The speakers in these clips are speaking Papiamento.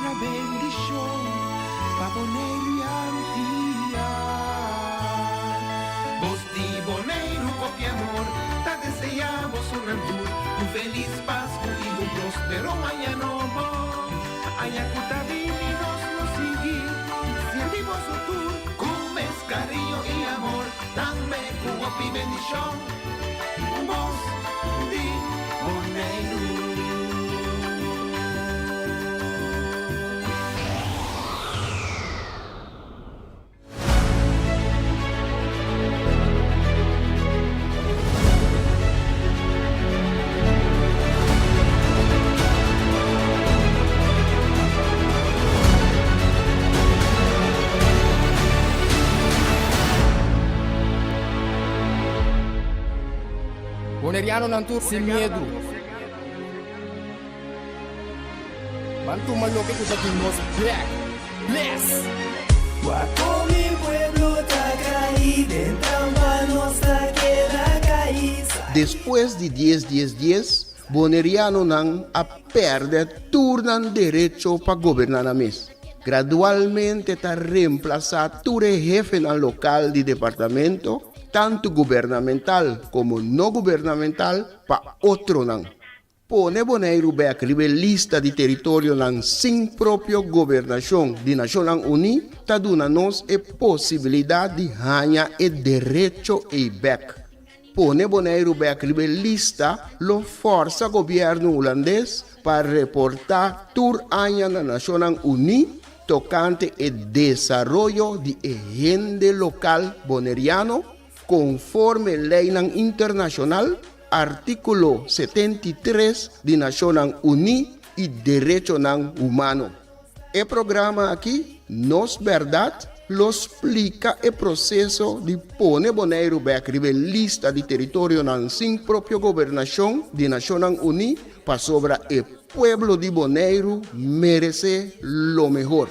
bira bendishon pa Boneiru i Antia. Bos di Boneiru hopi amor ta deseá bosonan tur un felis Pasku i un próspero aña nobo. Aña ku ta bini nos lo sigui sirbi boso tur ku mes kariño i amor, tambe ku hopi bendishon. Bos di Boneiru. Bonerianonan tur sin miedu. Ban tuma loke ku ta di nos bek. Bless! Despues di dies dies dies, Bonerianonan a pèrdè tur nan derecho pa goberná nan mes. Gradualmente ta remplasá tur e hefenan lokal di departamento, tantu gubernamental komo no gubernamental, pa otronan. Pone Boneiru bèk riba e lista di teritorionan sin propio gobernashon di Nashonnan Uní ta duna nos e posibilidat di haña e derecho ei bèk. Pone Boneiru bèk riba e lista lo fòrsa gobièrnu hulandes pa reportá tur aña na Nashonnan Uní tokante e desaroyo di e hende lokal boneriano konforme leinan internashonal, Artíkulo 73 di Nashonnan Uní i derechonan humano. E programa aki, Nos Bèrdat, lo splika e proseso di pone Boneiru bèk riba e lista di teritorionan sin propio gobernashon di Nashonnan Uní pasobra e pueblo di Boneiru meresé lo mehor.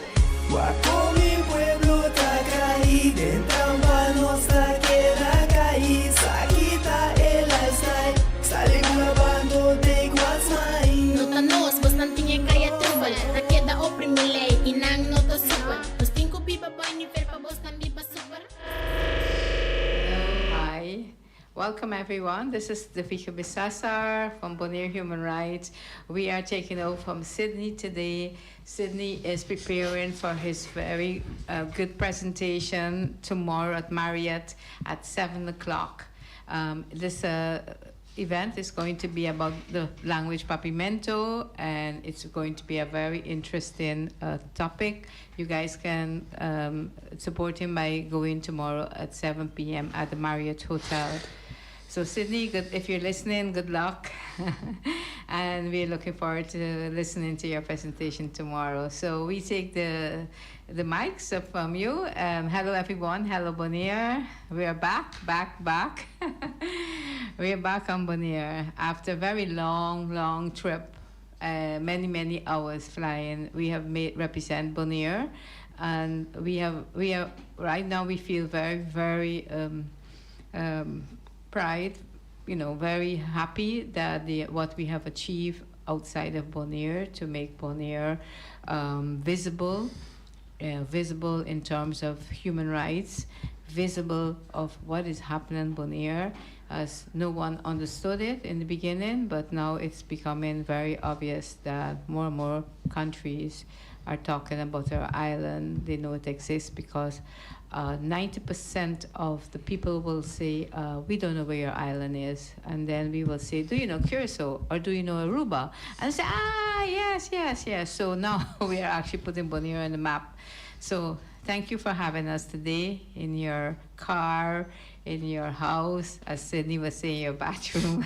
Hi, welcome everyone. This is Devika Bisasar from Bonaire Human Rights. We are taking over from Sydney today. Sydney is preparing for his very good presentation tomorrow at Marriott at 7 o'clock. This event is going to be about the language Papiamento, and it's going to be a very interesting topic. You guys can support him by going tomorrow at 7 p.m. at the Marriott Hotel. So Sydney, good, if you're listening, good luck. And we're looking forward to listening to your presentation tomorrow. So we take the mics up from you. Hello everyone, hello Bonaire. We are back, back, back. We are back on Bonaire after a very long, long trip. Many, many hours flying. We have made represent Bonaire, and we have, we are right now we feel very, very pride, very happy that the what we have achieved outside of Bonaire to make Bonaire visible, visible in terms of human rights, visible of what is happening in Bonaire, as no one understood it in the beginning, but now it's becoming very obvious that more and more countries are talking about our island. They know it exists because 90% of the people will say, we don't know where your island is. And then we will say, do you know Curacao or do you know Aruba? And say, yes, yes, yes. So now we are actually putting Bonaire on the map. So thank you for having us today in your car, in your house, as Sydney was saying, your bathroom.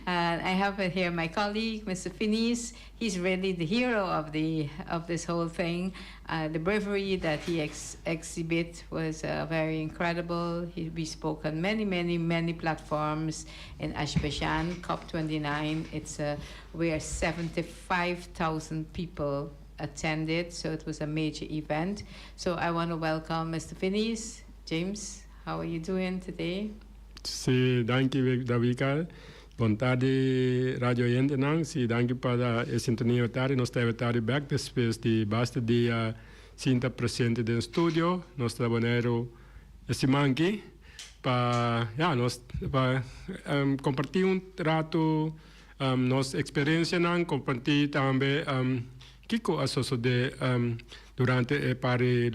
And I have here my colleague, Mr. Finis. He's really the hero of this whole thing. The bravery that he exhibit was very incredible. We spoke on many, many, many platforms in Azerbaijan, COP29. It's where 75,000 people attended, so it was a major event. So I want to welcome Mr. Finis. James, how are you doing today? Sí, danki, Davika. Bon tardi radio oyentenan, si danki pa e sintonia tardi, nos ta e tardi bek despues di basta dia sin ta presente den studio, nos ta na Boneiru e siman aki pa ya nos pa comparti un rato nos experiencianan, comparti tambe kico a sosode durante e par di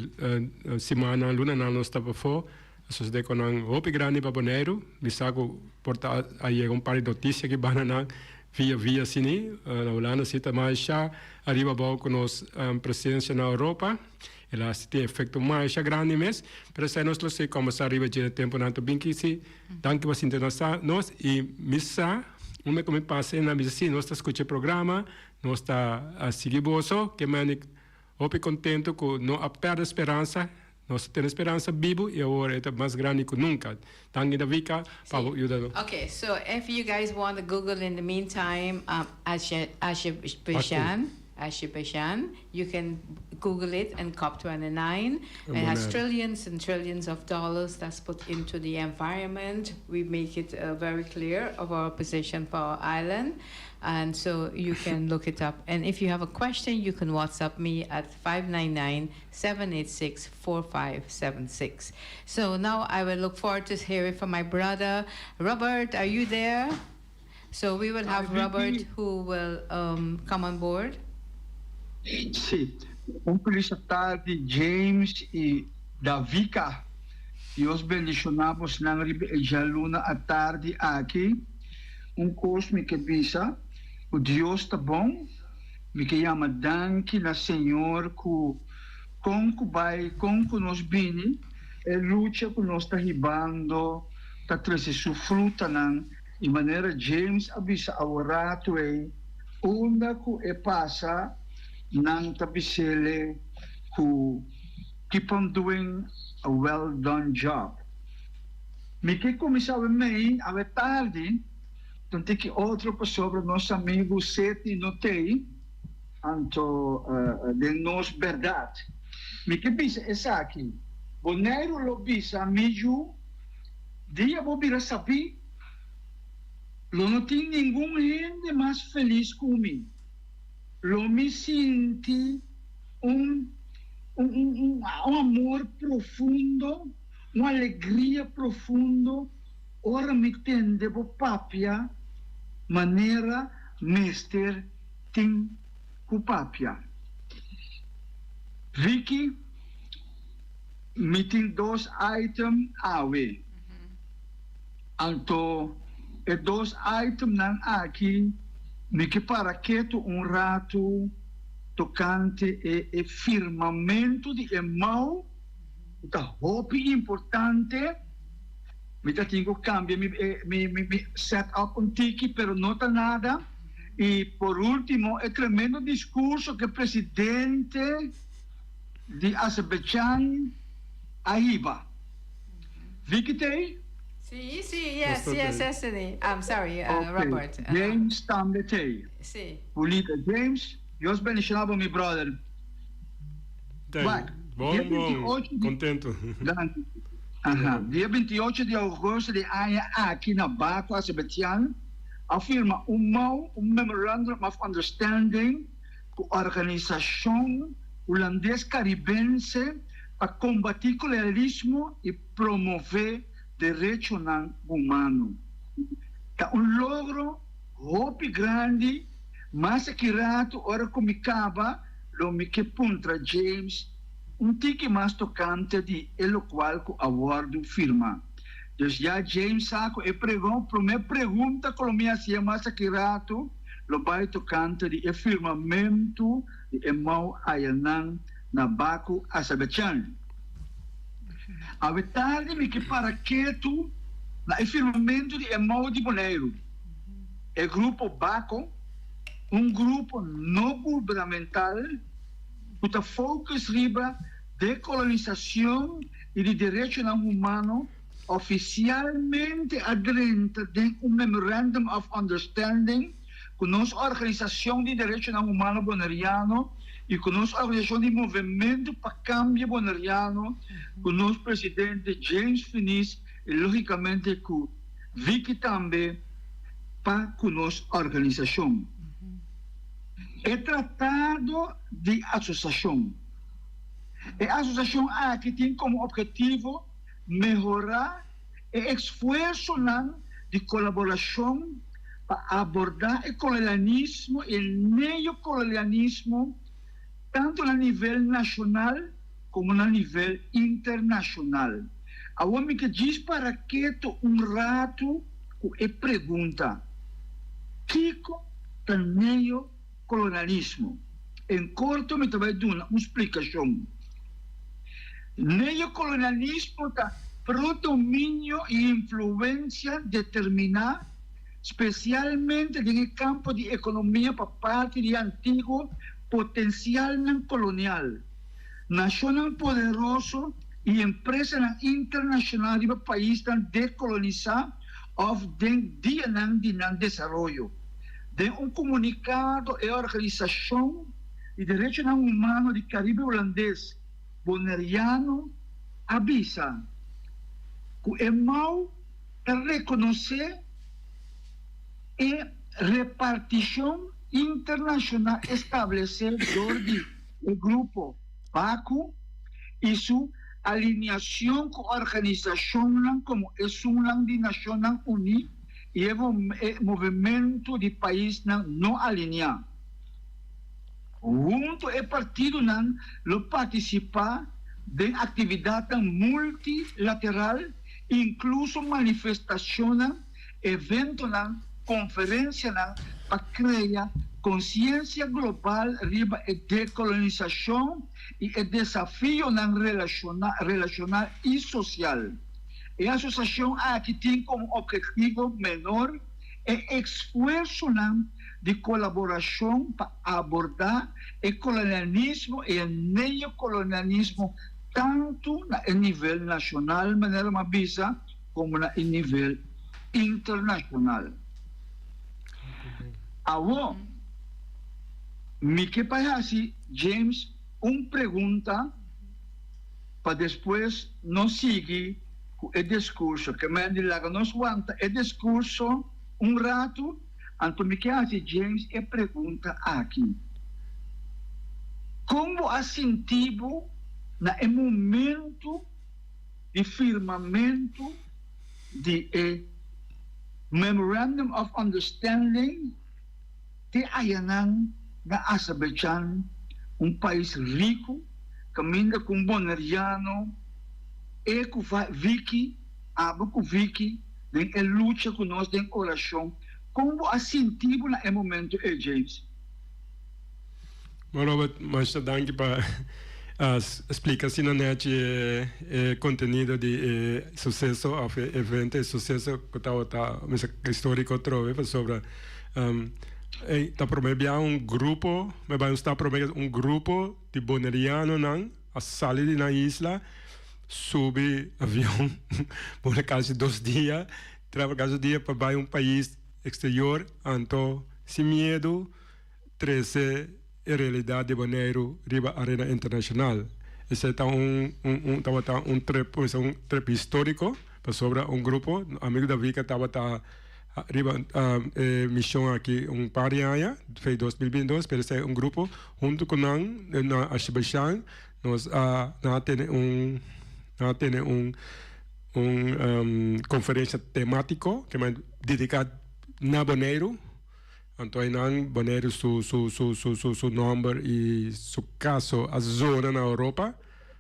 simannan, lunanan nos ta pafo. A sosodé ku nan hopi grandi pa Boneiru. Mi sa ku por ta a yega un par di notisia ki banda nan via via asini. Na Hulanda si ta masha ariba abou ku nos presensia na Europa. E la tin efekto masha grandi mes. Pero esei nos lo sigui kombersá riba dje na tempunan ta bin ki. Danki pa sintonisá nos i mi sa unda ku mi pasa nan bisa si nos ta skucha e programa, nos ta sigui boso. Ke mende hopi kontentu ku no a pèrdè speransa. Nos ta tene speransa bibu i awor e ta mas grandi ku nunka. Danki Davika pa bo yuda nos. Okay, so if you guys want to Google in the meantime, Azerbaijan, Azerbaijan, you can Google it and COP 29. It has trillions and trillions of dollars that's put into the environment. We make it very clear of our position for our island. And so you can look it up. And if you have a question, you can WhatsApp me at 599 786 4576. So now I will look forward to hearing from my brother. Robert, are you there? So we will have Robert who will um, come on board. Sí. Un felis tardi James i Davika. Dios bendishoná bosnan riba e djaluna atardi aki. Un kos mi ke bisa, ku Dios ta bon. Mi ke yama danki na Señor ku kon ku bai, kon ku nos bini, e lucha ku nos ta hibando ta trese su frutanan i manera James a bisa aworatu ei, unda ku e pasa nan ta bis'ele ku keep on doing a well done job. Mi ke kuminsá awe mei, awe tardi. Don tin ki otro pasobra nos amigu Seti no tei, anto den nos bèrdat. Mi ke bisa esaki, Boneiru lo bisa mi yu, dia bo bira sabí, lo no tin ningun hende mas felis ku mi. Lo mi sinti un un amor profundo, un alegria profundo. Ora mi tende bo papia manera mester tin ku papia. Vicky, Mi tin dos item awe. Anto e dos itemnan aki mi ke para ketu un ratu tokante e e firmamentu di e mou ku ta hopi importante. Mi ta tin cu cambia mi mi mi set up un tiki pero no ta nada y por ultimo e tremendo discurso cu e presidente di Azerbaijan a hiba. Vicky t'ey? Si, si, yes, yes, Esteny. I'm sorry, Robert. Ok, James tambe t'ey. Si. Bunita. James, Dios bendiciona bo mi brother. Bye. Bon, bon, contento. Danki. Aha. Dia 28 di augustus di aña aki na Baku, Azerbaijan, a firma un mou, un Memorandum of Understanding, ku Organisashon Hulandes Karibense pa kombatí kolonialismo i promové derechonan humano. Ta un logro hopi grandi, mas aki ratu ora ku mi kaba lo mi ke puntra James un tiki mas tokante di e lokual ku a wòrdu firmá. Dus ya James sa ku e pregon promé pregunta ku lo mi hasié mas aki ratu lo bai tokante di e firmamentu di e mou ayanan na Baku, Azerbaijan. Awe tardi mi ke para ketu na e firmamentu di e mou di Boneiru. E grupo Bako, un grupo no gubernamental ku ta focus riba dekolonisashon i di derechonan humano, ofisialmente a drenta den un Memorandum of Understanding ku nos organisashon di derechonan humano boneriano i ku nos organisashon di Movementu pa Kambio Boneriano, ku nos presidente James Finies i logikamente ku Vicky tambe. pa ku nos organisashon. E Tratado di Asosiashon. E asosiashon aki tin komo ophetivo mehorá e esfuersonan di kolaborashon pa abordá e kolonialismo i e neokolonialismo tantu na nivel nashonal komo na nivel internashonal. Awor mi ke djis para ketu un ratu ku e pregunta, Kiko ta neokolonialismo? En korto mi ta bai duna un splikashon. Neokolonialismo ta predominio i influensia determiná spesialmente den e kampo di ekonomia pa parti di e antiguo potensialnan kolonial. Nashonnan poderoso i empresanan internashonal riba paisnan dekolonisá òf den dianan di nan desaroyo. Den un komunikado e organisashon di derechonan humano di Karibe Hulandes, Boneriano, a bisa ku e mou ta rekonosé e repartishon internashonal establesé dor di e grupo Baku i su aliniashon ku organisashonnan komo esunnan di Nashonnan Uní i e movementu di paisnan no aliniá. Huntu e partidonan lo partisipá den aktividatnan multilateral, inkluso manifestashonnan, eventonan, konferensianan pa krea konsiensia global riba e dekolonisashon i e desafionan relashonal i sosial. E asosiashon aki tin komo ophetivo menor e esfuersonan di kolaborashon pa abordá e kolonialismo i e neokolonialismo tantu na e nivel nashonal, manera mi a bisa, komo na e nivel internashonal. Awor, mi ke bai hasi James un pregunta pa despues nos sigui ku e diskurso. Ke men di laga nos wanta e diskurso un ratu, anto mi ke hasi James e pregunta aki, Kon bo a sinti bo na e momentu di firmamentu di e Memorandum of Understanding te ayanan na Azerbaijan, un pais riku kaminda ku un boneriano e ku Vicky, abo ku Vicky den e lucha ku nos den orashon, kon bo a sinti bo na e momento ei, James? Bon Robert, masha danki pa splika asina nechi e kontenido di e suseso òf e evento, e suseso ku tabata mester historiko atrobe pasobra ta prome bia un grupo, mi bai un stap prome un grupo di bonerianonan a sali di nan isla subi avion por kasi dos dia, travel kasi dos dia pa bai un pais exterior anto sin miedu trece e realidad di Boneiru riba arena internacional. Esey ta un un tabata un trip un trip historico pasobra un grupo amigo Davika tabata riba e mision aki un par di aña fe 2022 pero esey un grupo hunto cu nan na Azerbaijan nos a nan a tene un nan a tene un un conferencia tematico ke men dedica na Boneiru. Anto einan Boneiru su su su su su su nomber y su caso a zona na Europa,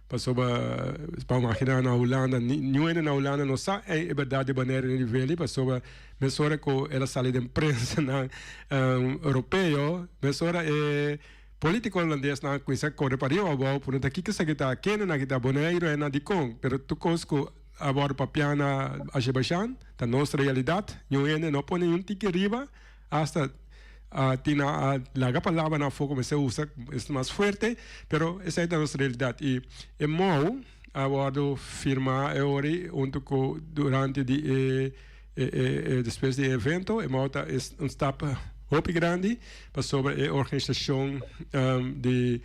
pasobra pa imagina na Hulanda ni niun hende na Hulanda no sa e berdad di Boneiru ni di Veli, pasobra mesora cu el a sali den prensanan Europeo, mesora e politico Hulandesnan a cuminsa core pa riba abao puntra ta kico esaki ta, kende nan aki ta, Boneiru e nan dicon, pero tur cos cu a wordo papia na Azerbaijan ta nos realidad, niun hende no pone niun tiki riba. Hasta tin a laga palabranan afó ku mester usa es mas fuerte, pero esei ta nos realidat. I e mou a wòrdu firmá e ora ei huntu ku durante di e e despues di e evento. E mou ta un stap hopi grandi pasobra e organisashon di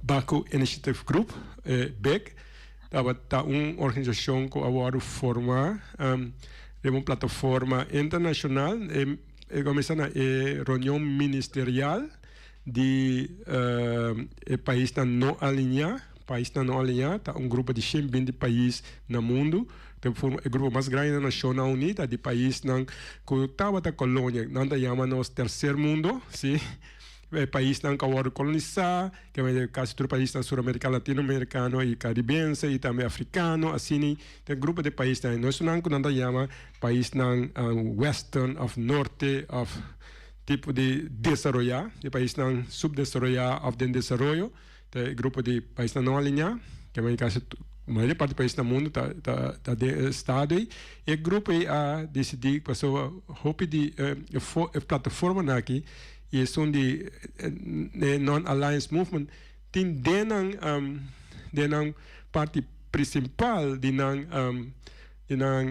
Baku Initiative Group, e big, tabata un organisashon ku a wòrdu formá. Riba un plataforma internashonal e e kuminsá na e reunion ministerial di e paisnan no aliñá. Paisnan no aliñá ta un grupo di shen binti pais na mundu. Ta forma e grupo mas grandi na Nashonnan Uní ta di paisnan ku tabata kolonia. Nan ta yama nos terser mundo, si. E paisnan ku a wòrdu kolonisá, ke kasi tur paisnan suramerikano, latinoamerikano i karibense i tambe afrikano, asina ta e grupo di paisnan. No esunnan ku nan ta yama paisnan western òf norte òf tipo di desaroyá, e paisnan supdesaroyá òf den desaroyo, ta e grupo di paisnan no aliñá, ke kasi mayoria parti di pais na mundu ta ta den e estado ei. E grupo ei a disidí pasobra hopi di e plataformanan aki i esun di e Non-Alliance Movement tin den nan den nan parti principal di nan di nan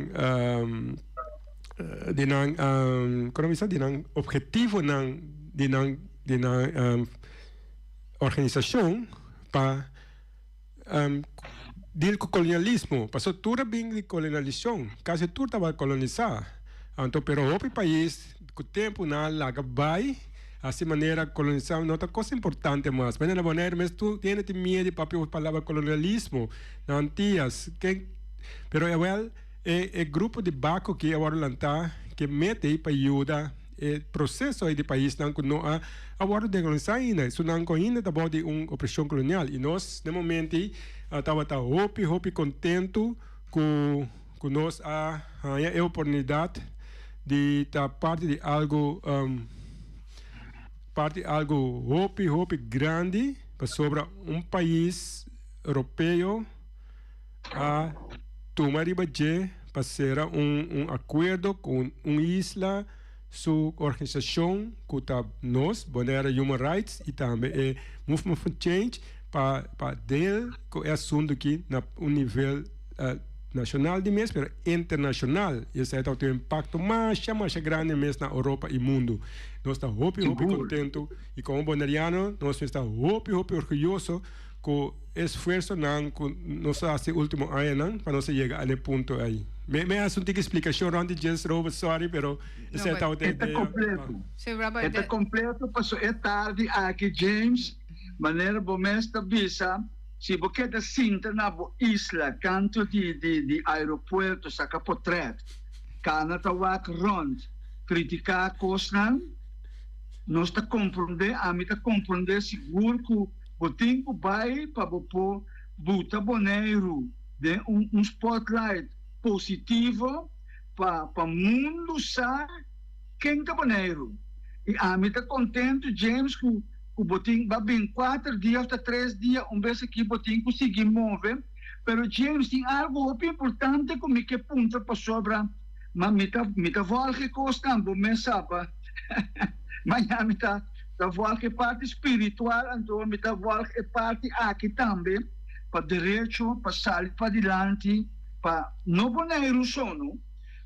di nan kono bisa di nan objetivonan di nan di nan organisashon pa deal ku kolonialismo pasobra tur a bin di kolonialishon kasi tur tabata kolonisá anto pero hopi pais ku tempu nan a laga bai hasi manera kolonisá no ta kos importante mas manera na Bonaire mes tur hende tin miedu di papia e palabra kolonialismo na Antias ken pero ewel e e grupo di bako aki a wòrdu lantá ke mete ei pa yuda E proseso ei di paisnan ku no a a wòrdu dekolonisá ainda, esunnan ku ainda ta bou di un opreshon kolonial. I nos den momento ei tabata hopi hopi kontentu ku ku nos a haña e oportunidat di ta parti di algu parti algu hopi hopi grandi pasobra un pais europeo a tuma riba dje pa sera un un akuerdo ku un isla su organisashon ku ta nos, Bonaire Human Rights i tambe e Movement for Change pa pa deel ku e asuntu aki na un nivel nashonal di mes pero internashonal i esei ta tin un impakto masha masha grandi mes na Europa i mundu. Nos ta hopi hopi kontentu i komo boneriano nos mester ta hopi hopi orguyoso ku e esfuersonan ku nos a hasi ultimo añanan pa nos a yega na e punto ei. Mi mi a hasi un tiki splikashon rond di djes, Robert, sorry, pero esei tabata e E ta idea. kompleto. Sí, Robert, E ta de- kompleto paso e tardi aki, James, manera bo mes ta bisa, si bo keda sinta na bo isla kantu di di di aeropuerto saka potret, kana ta wak rond, kritiká kosnan, nos ta komprondé, ami ta komprondé sigur ku Bo tin ku bai pa bo por buta Boneiru den un un spotlight positivo pa pa mundu sa ken ta Boneiru. I ami ta kontentu James ku ku bo tin ba bin kuater dia of ta tres dia un bes aki bo tin ku sigui move pero James tin algu hopi importante ku mi ke puntra pasobra ma mi ta mi ta volg e kosnan bo mes sa pa maña mi ta Ta volg e parti spiritual anto mi ta volg e parti aki tambe pa derecho pa sali padilanti pa no Boneiru so no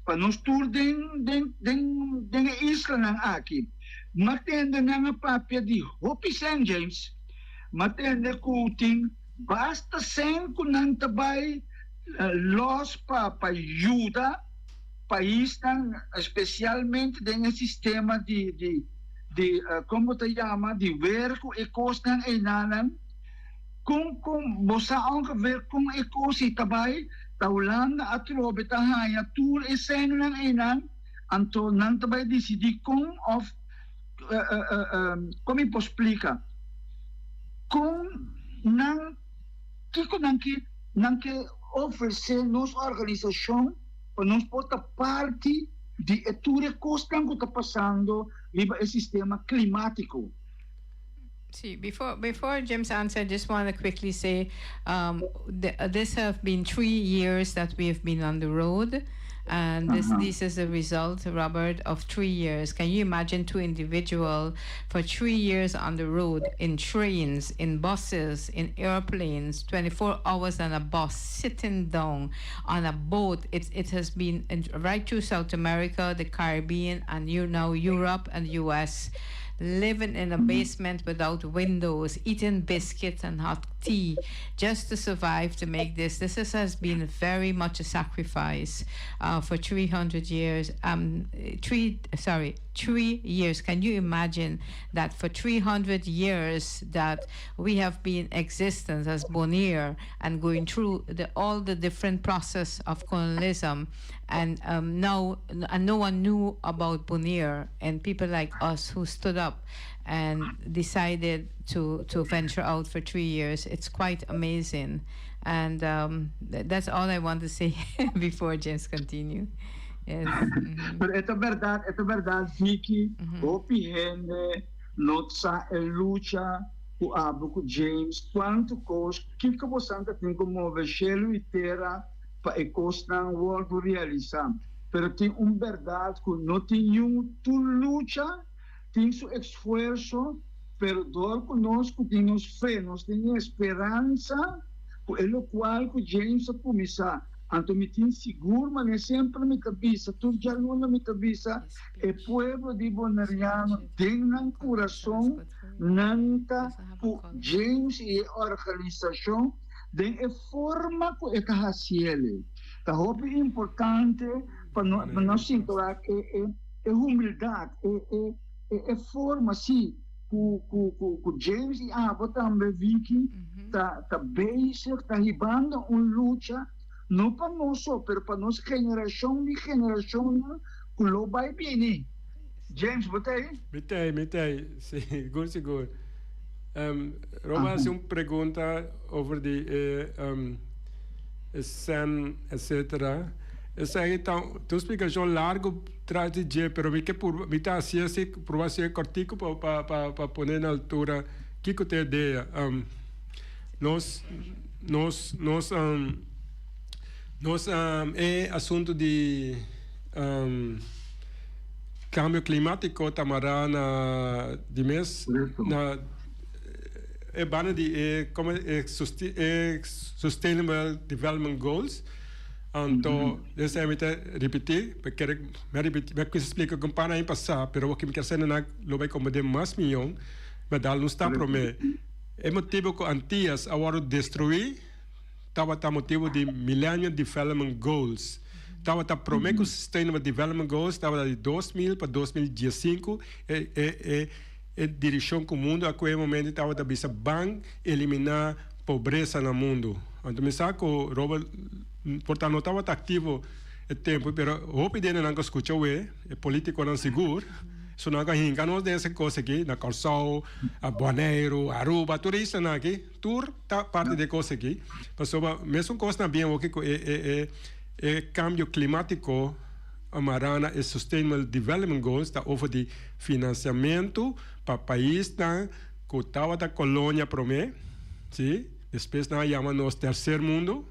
pa nos tur den den den den e islanan aki. M'a tende nan a papia di hopi sèn James, m'a tende ku tin basta sèn ku nan ta bai lòs pa pa yuda paisnan espesialmente den e sistema di di di kon bo ta yama di wer ku e kosnan einanan kon kon bo sa ongeveer kon e kos ei ta bai ta Hulanda atrobe ta haña tur e sènnan einan anto nan ta bai disidí kon òf kon mi por splika kon nan kiko nan ke nan ke ofresé nos organisashon pa nos por ta parti di e tur e kosnan ku ta pasando riba e sistema klimátiko. Sí, before before James answer, I just want to quickly say um, th this have been 3 years that we have been on the road. And this, this is a result, Robert, of 3 years. Can you imagine two individual for 3 years on the road, in trains, in buses, in airplanes, 24 hours on a bus, sitting down on a boat? It has been in, right through South America, the Caribbean, and Europe and US. Living in a basement without windows, eating biscuits and hot tea just to survive to make this. This is, has been very much a sacrifice for 300 years. Three, sorry, 3 years. Can you imagine that for 300 years that we have been existence as Bonaire and going through all the different process of colonialism and now and no one knew about Bonaire and people like us who stood up and decided to venture out for 3 years? It's quite amazing. And that's all I want to say before James continue. Yes. Pero e berdat, Vicky, hopi hende no sa e lucha ku abo ku James, kuantu kos, kiko bo tin ku move shelu i tera pa e kosnan wòrdu realisá. Pero tin un berdat ku no tin niun tur lucha, tin su esfuerso, pero dor ku nos ku tin nos fe, nos tin speransa, ku e lokual ku James a kuminsá. Anto mi tin sigur, ma semper mi ta bisa, tur djaluna mi ta bisa, e pueblo di boneriano den nan kurason, nan ta ku James i e organisashon den e forma ku e ta hasié. Ta hopi importante pa nos sinti e, e, e humildat, e, e, e, e forma si ku James i abo tambe, Vicky, ta bezig, ta hibando un lucha, no pa nos so, pero pa nos generashon di generashon ku lo bai bini. James, bo t'ei? Mi t'ei, mi t'ei. Si, sigur, sigur. Roba hasi un pregunta over di sèn, etc. Esei ta un splikashon largu tras di dje, pero mi ke purba, mi ta hasi así, purba hasi kòrtiku pa pone na altura kiko ta e idea. Nos e asuntu di kambio klimátiko ta mará na di mes na e banda di e komo e Sustainable Development Goals. Anto esei mi ta ripití, mi kere mi a ripití, mi a kuminsá splika ku un par aña pasá, pero awor ku mi kier sa nan lo bai komprendé mas mihó, mi a dal un stap promé. E motibu ku Antias a wòrdu destruí tabata motibu di Millennium Development Goals. Tabata promé ku Sustainable Development Goals tabata di 2000 pa 2015 e direkshon ku mundu a kohe e momento tabata bisa ban eliminá pobresa na mundu. Anto mi sa ku Robert por ta no tabata aktivo e tempu pero hopi di hendenan ku skucha awe, e politikonan sigur, So nan ka hinka nos den ese kos aki na Kòrsou, Boneiru, Aruba, tur e islanan aki, tur ta parti di e kos aki. Pasobra mesun kos na bien hoki ku e kambio klimátiko amará na e Sustainable Development Goals ta over di finansiamentu pa paisnan ku tabata kolonia promé, si, despues nan a yama nos terser mundu,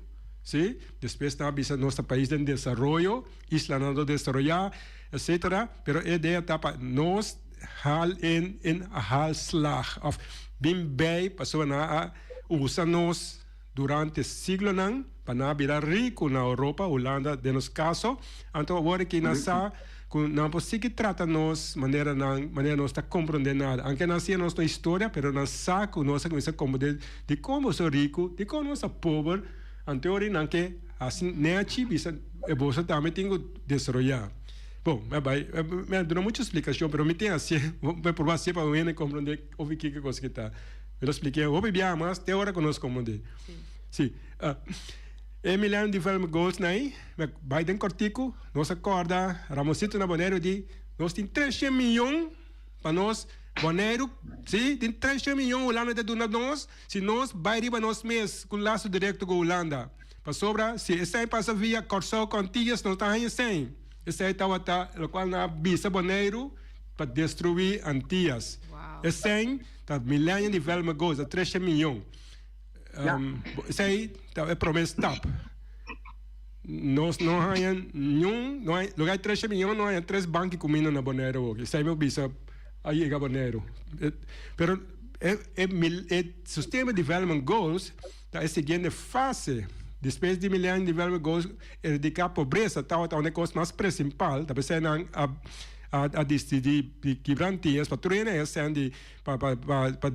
si, despues nan a bisa nos ta pais den desaroyo. Islanan ta desaroyá, etcetera, pero e idea ta pa nos haal in in haalslag of bin bij pasobra nan a usa nos durante siglonan pa nan a bira riku na Europa, Hulanda den nos kaso, anto awor aki nan sa ku nan por sigui trata nos manera nan manera nos ta komprondé nada, anke nan siña nos no historia pero nan sa ku nos a kuminsá komprondé dikon boso riku, dikon nos ta pober, anto e ora nan ke hasi nechi bisa e boso tambe tin ku desaroyá. Bon, mi a bai, mi a duna muchu splikashon, pero mi tin hasié, mi purba hasié pa un hende komprondé ofi kiko kos ki ta. Mi lo splik'é hopi biaha mas te ora ku nos komprondé. Si. E Millennium Development Goals nan ei, mi a bai den kòrtiku, nos a kòrda Ramonsito na Boneiru di nos tin 300 miyon pa nos Boneiru, si, tin 300 miyon Hulanda ta duna nos si nos bai riba nos mes ku laso direkto ku Hulanda. Pasobra si esei pasa via Kòrsou ku Antillas nos ta haña esei. Esei tabata lokual nan a bisa Boneiru pa destruí Antillas. Esei ta Millennium Development Goals, ta 300 miyon. Esei ta e promé stap. Nos no haña niun, no haña, loke hay 300 miyon no haña tres banki kuminda na Boneiru awor. Esei mi bisa a yega Boneiru. Pero e e Sustainable Development Goals ta e siguiente fase. Despues di Millennium Development Goals eradiká pobresa tabata un e kos mas presimpal, ta p'esei nan a. a a disidí di kibra Antias pa tur hende a sèn di pa pa pa pa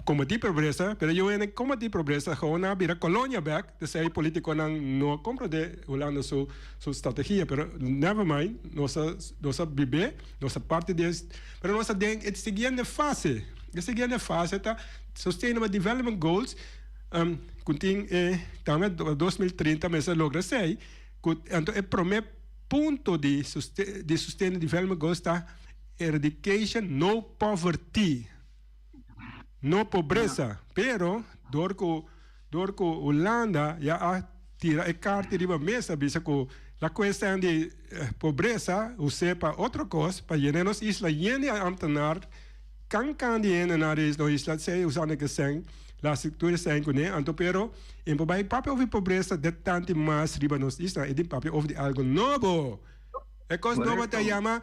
kombatí pobresa, pero yu hende kombatí pobresa gewoon nan a bira kolonia bèk, p'esei politikonan no a komprondé Hulanda su su strategia, pero never mind, nos a nos a bib'é, nos a parti di e, pero nos ta den e siguiente fase, e siguiente fase ta Sustainable Development Goals ku tin e tambe 2030 mester logra esei, ku anto e promé punto di di Sustainable Development Goals ta eradication no poverty, no pobresa, pero dor ku dor ku Hulanda ya a tira e karta riba mesa bisa ku la kuestion di pobresa us'é pa otro kos pa yena nos isla yen di ambtenaar kan kan di hende na nos isla esei usando ke sèn la tur e sèn kuné anto pero e por bai papia over di pobresa de tanti mas riba nos isla e tin papia over di algo nobo. E kos nobo ta yama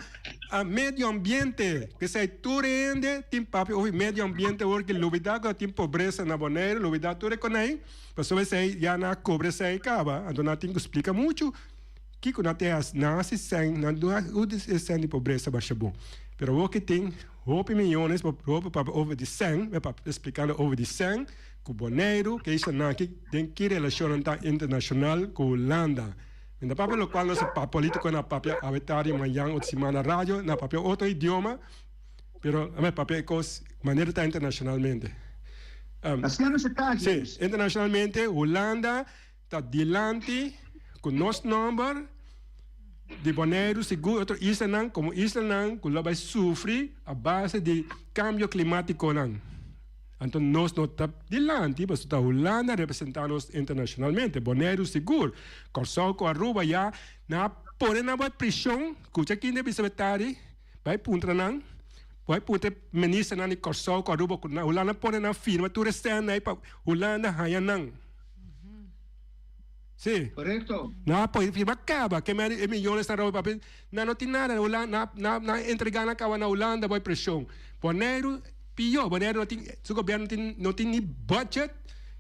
medio ambiente. P'esei tur hende tin papia over medio ambiente awor ki lubida ku tin pobresa na Boneiru, lubida tur e konai, pasobra esei ya nan a kobra esei kaba, anto nan tin ku splika muchu kiko nan ta hasi. Nan hasi sèn, nan no usa e sèn di pobresa basha bon. Pero awor ki tin hopi miyones pa hopi papia over di sèn, mi papia ta splikando over di sèn ku Boneiru, ke isla nan aki den ki relashon nan ta internashonal ku Hulanda. Mi ta papia lokual nos pa politico na papia awe tardi, mañan otro siman na radio, na papia otro idioma, pero a mi papia e kos manera ta internacionalmente. Asina mester ta, James. Si, internacionalmente Hulanda ta dilanti ku nos nomber di Boneiru sigur otro islanan komo islanan ku lo bai sufri a base di kambio klimatikonan. Anto nos no ta dilanti pasobra ta Hulanda representa nos internacionalmente. Boneiru sigur, Kòrsou ku Aruba ya nan a pone nan bai prishon. Kucha kinde bisa betari bai puntra nan, bai puntra e ministernan di Kòrsou ku Aruba ku Hulanda pone nan firma tur e sèn ei pa Hulanda haña nan. Si. Korekto. Nan a pone firma kaba ke meri e miyones nan roba papia nan no tin nada Hulanda nan nan a entrega nan kaba na Hulanda bai preshon. Boneiru Pió, Boneiru no tin, su gobièrnu no tin, no tin ni budget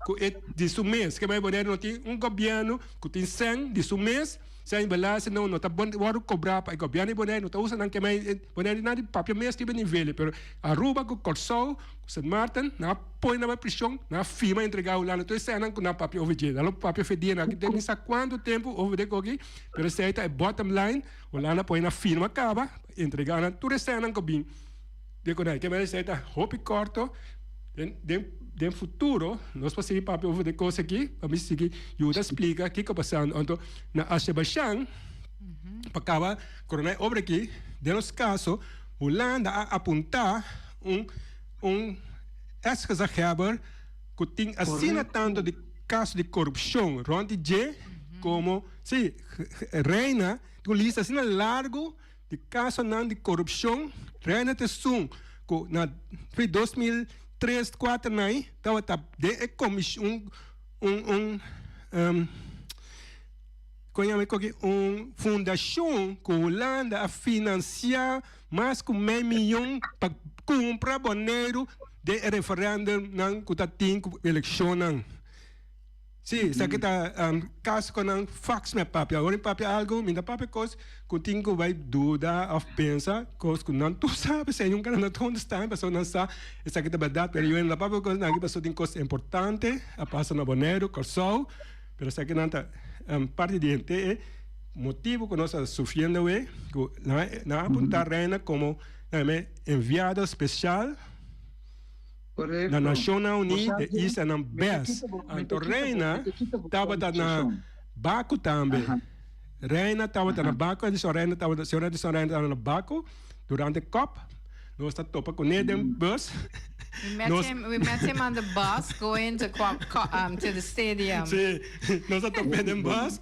ku e di su mes. Ke manera Boneiru no tin un gobièrnu ku tin sèn di su mes, sèn belasting no, no ta bon wòrdu kobrá pa e gobièrnu di Boneiru, no ta usa nan ke manera Boneiru nan di papia mes riba nivel, pero Aruba ku Kòrsou ku Sint Maarten nan a pone nan bai prishon, nan a firma entregá Hulanda tur e sènnan ku nan papia over dje. Nan lo papia fe dia nan den sa kuantu tempu over de koki, pero esei ta e bottom line, Hulanda pone nan firma kaba entregá nan tur e sènnan ku bin. Den ku nan ke mester esei ta hopi korto den den den futuro nos por sigui papia over de kos aki pa mi sigui yuda splika kiko pasando anto na Azerbaijan pa kaba korona e obra aki den nos kaso Hulanda a apunta un un ex gezaghebber ku tin asina tanto di kaso di korupshon rònt di dje komo si Reina tin un lista asina largu. Di kasonan di korupshon, Reina ta esun ku na 2003, kuater nai tabata den e komishon un un un kon yama e koki un fundashon ku Hulanda a finansiá mas ku mei miyon pa kumpra Boneiru den e referèndumnan ku ta tin ku elekshonnan. Sí, esaki ta caso cu nan fax mi a papia. Ora mi papia algo, mi ta papia cos cu tin cu bay duda of pensa, cos cu nan tur sa, p'esei nunca nan no ta contesta mi, pasobra nan sa esaki ta berdad. Pero yo no ta papia cos nan aki pasobra tin cos importante a pasa na Boneiru, Corsou, pero esaki nan ta parti di henter e motibo cu nos ta sufriendo awe, cu nan a apunta Reina como enviado special. Na Nashonnan Uní e islanan bes. Anto Reina tabata na Baku tambe. Reina tabata na Baku, Edison Reina tabata, señor Edison Reina tabata na Baku durante cop. Nos ta topa kuné den bus. We met him, we met him on the bus going to, to the stadium. Sí, nos a top'é den bus.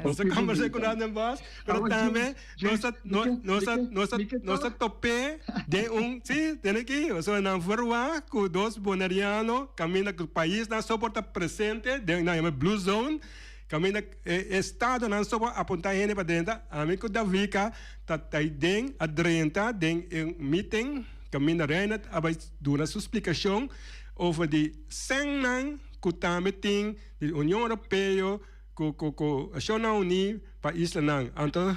Nos a kombersá ku nan den bus. Pero tambe nos a nos a nos a nos a top'é den un sí tene aki pasobra nan verwagt ku dos boneriano kaminda ku paisnan so por ta presente den nan yama blue zone kaminda e estadonan so por apuntá hende pa drenta ami ku Davika ta ta den a drenta den e meeting kaminda Reinhard a bai duna su splikashon over di sènnan ku tambe tin di Union Europeo. Ku ku ku Nashonnan Uní pa islanan. Anto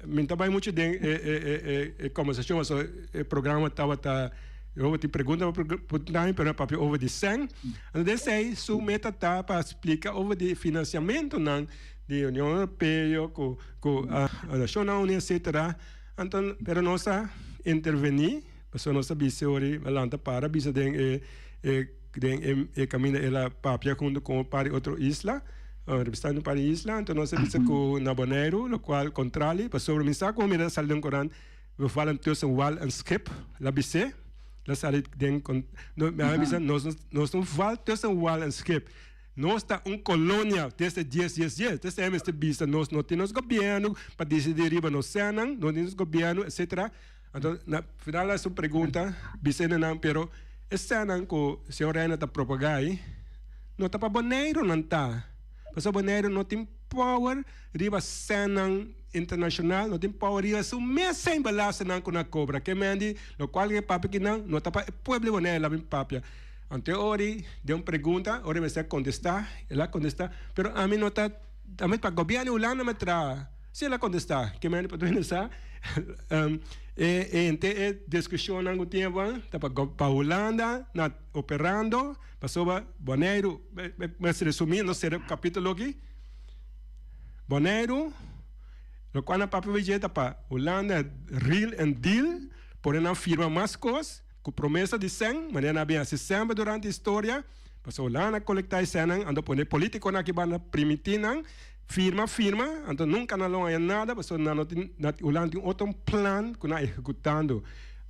Mi no ta bai muchu den e e e e kombersashon pasobra e programa tabata over di pregunta pa puntra mi pero a papia over di sèn. Anto den esei su meta ta pa splika over di finansiamentunan di Union Europeo ku ku Nashonnan Uní etsetera. Anto pero nos a intervení pasobra nos a bisa ora a lanta para bisa den e e den e kaminda el a papia huntu ku un par di otro isla, representante di un par di isla, anto nos a bisa ku na Boneiru lokual kontrali pasobra mi sa ku mi ta sali den korant we vallen tussen wal en schip la bis'é la sali den mi a bisa nos nos no val tussen wal en schip nos ta un kolonia desde dies dies dies desde ei mester bisa nos no tin nos gobièrnu pa disidí riba nos sènnan no tin nos gobièrnu etsetera. Anto na final a su pregunta bis'é na nan, Pero e sènnan ku señor Reina ta propagá ei no ta pa Boneiru nan ta, pasobra Boneiru no tin power riba sènnan internashonal, no tin power riba su mes sèn belastingnan ku nan kobra. Ke men di lokual ke papia ki nan no ta pa e pueblo di Boneiru la bin papia. Anto e ora ei den un pregunta, ora e mester a kontestá, el a kontestá, Pero ami no ta, ami ta pa gobièrnu di Hulanda mi a traha. Si el a kontestá, Ke mende pa duende sa? E henter e diskushonnan ku tin awan ta pa pa Hulanda na operando pasobra Boneiru, mester resumí nos sera kapítulo aki, Boneiru lokual nan papia dje ta pa Hulanda real en deal pone nan firma mas kos ku promesa di sèn manera nan a bin hasi semper durante historia pasobra Hulanda a kolektá e sènnan anto pone polítikonan aki banda primintí nan. Firma firma, anto nunca nan lo haña nada pasobra nan no tin, nan Hulanda tin otro plan cu nan a ejecutando.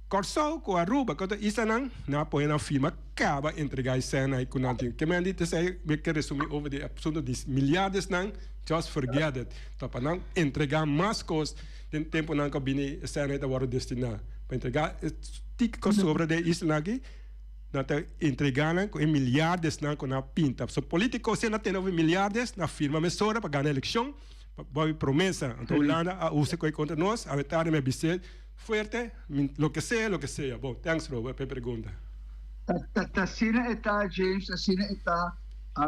Corsou cu Aruba cu otro islanan nan a pone nan firma caba entrega e sena cu nan tin. Ke men di esey mi ke resumi over di asunto di miljardesnan, just forget it. Ta pa nan entrega mas cos den temponan cu a bini e sena ta wordo destina. Pa entrega e tiki cu a sobra den e islanan aki. Nan ta entrega nan ku e miljardesnan ku nan a pinta. So politiko si nan tene over miljardesnan a firma mesora pa gana elekshon pa bobi promesa. Anto Hulanda a usa koe kontra nos. Awe tardi mi a bis'é fuerte loke sea loke sea. Bon, thanks Robert pa e pregunta. Ta asina e ta James, asina e ta.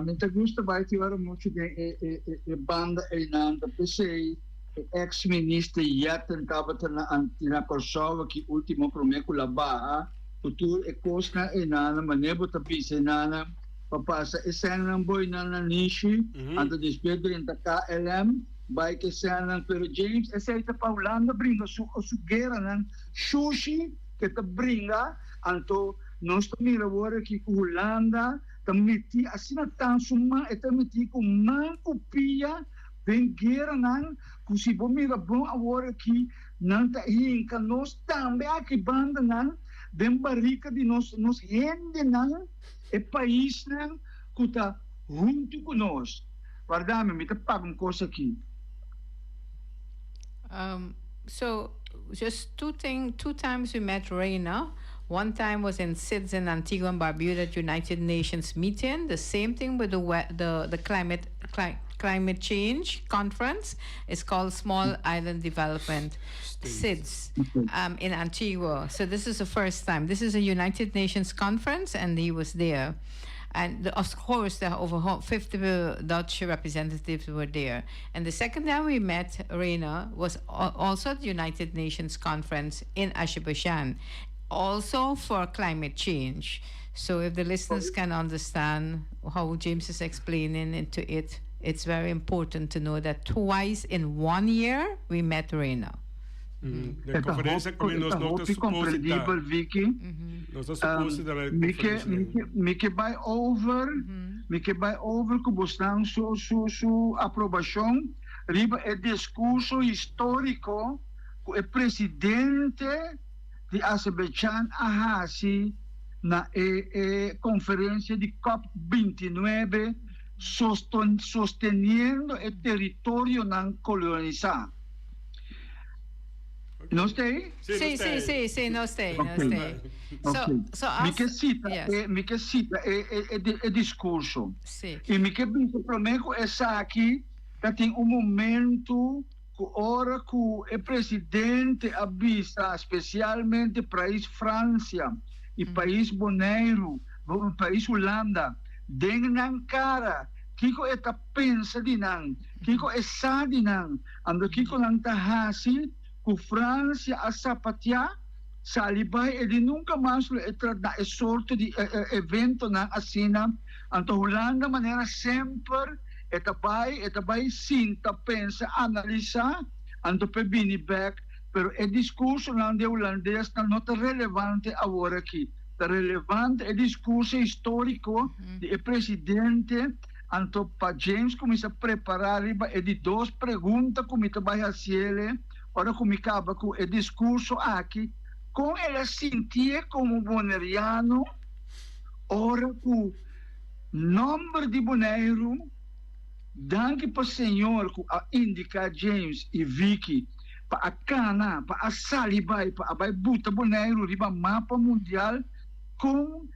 Mi ta gusta bai tin ora muchu den e banda einan. Ta p'esei e ex minister Jetten tabata na Kòrsou aki ultimo promé ku la baha. Ku tur e kosnan einan, manera bo ta bisa einan, pa pasa e sènnan boinan na Nishi, anto despues drenta KLM, bai ku e sènnan. Pero James, esei ta pa Hulanda bringa su su gueranan shushi ke ta bringa, anto nos ta mira awor aki ku Hulanda ta meti asina tan su man, e ta meti ku man ku pia den gueranan ku si bo mira bon awor aki, Nan ta hinka nos tambe aki bandanan den barika di nos nos hendenan, e paisnan ku ta huntu ku nos. Warda mi, mi ta paga un kos aki. So, just two thing, two times we met Reina. One time was in SIDS in Antigua and Barbuda United Nations meeting. The same thing with the the the climate cli climate change conference. It's called Small Island Development SIDS um, in Antigua. So this is the first time. This is a United Nations conference, and he was there. And the, of course, the over 50 Dutch representatives were there. And the second time we met Reina was also at the United Nations conference in Azerbaijan, also for climate change. So if the listeners can understand how James is explaining into it, it's very important to know that twice in one year we met Reina. Den konferensia ku nos no ta hopi komprendibel, Vicky. Nos ta suposi ta bai konferensia. Mi ke bai over, mi ke bai over ku bosnan su su su aprobashon riba e diskurso históriko ku e presidente di Azerbaijan a hasi na e e konferensia di cop 29 sosteniendo e teritorionan kolonisá. Nos ta ei? Sí, sí, sí, sí, nos ta ei, nos ta ei. So, so as, Mi ke sita, yes. e, mi ke sita e, e, e, e diskurso. Sí. I mi ke bisa promé ku esaki ta tin un momentu ku ora ku e presidente a bisa spesialmente prais Fransia i pais Boneiru, pais Hulanda den nan kara kiko e ta pensa di nan, kiko e sa di nan, anto kiko nan ta hasi. ku Fransia a sapateá sali bai e di nunka mas lo e tra na e sorto di eventonan asina. Anto Hulanda manera semper e ta bai e ta bai sinta pensa analisá anto p'e bini bèk pero e diskursonan di e hulandesnan no ta relevante awor aki. Ta relevante e diskurso históriko di e presidente anto pa James kuminsá prepará riba e di dos pregunta ku mi ta bai hasiele ora ku mi kaba ku e diskurso aki, kon el a sintié komo boneriano ora ku nòmber di Boneiru, danki pa Señor ku a indiká James i Vicky pa a kana, pa a sali bai, pa a bai buta Boneiru riba mapa mundial, kon,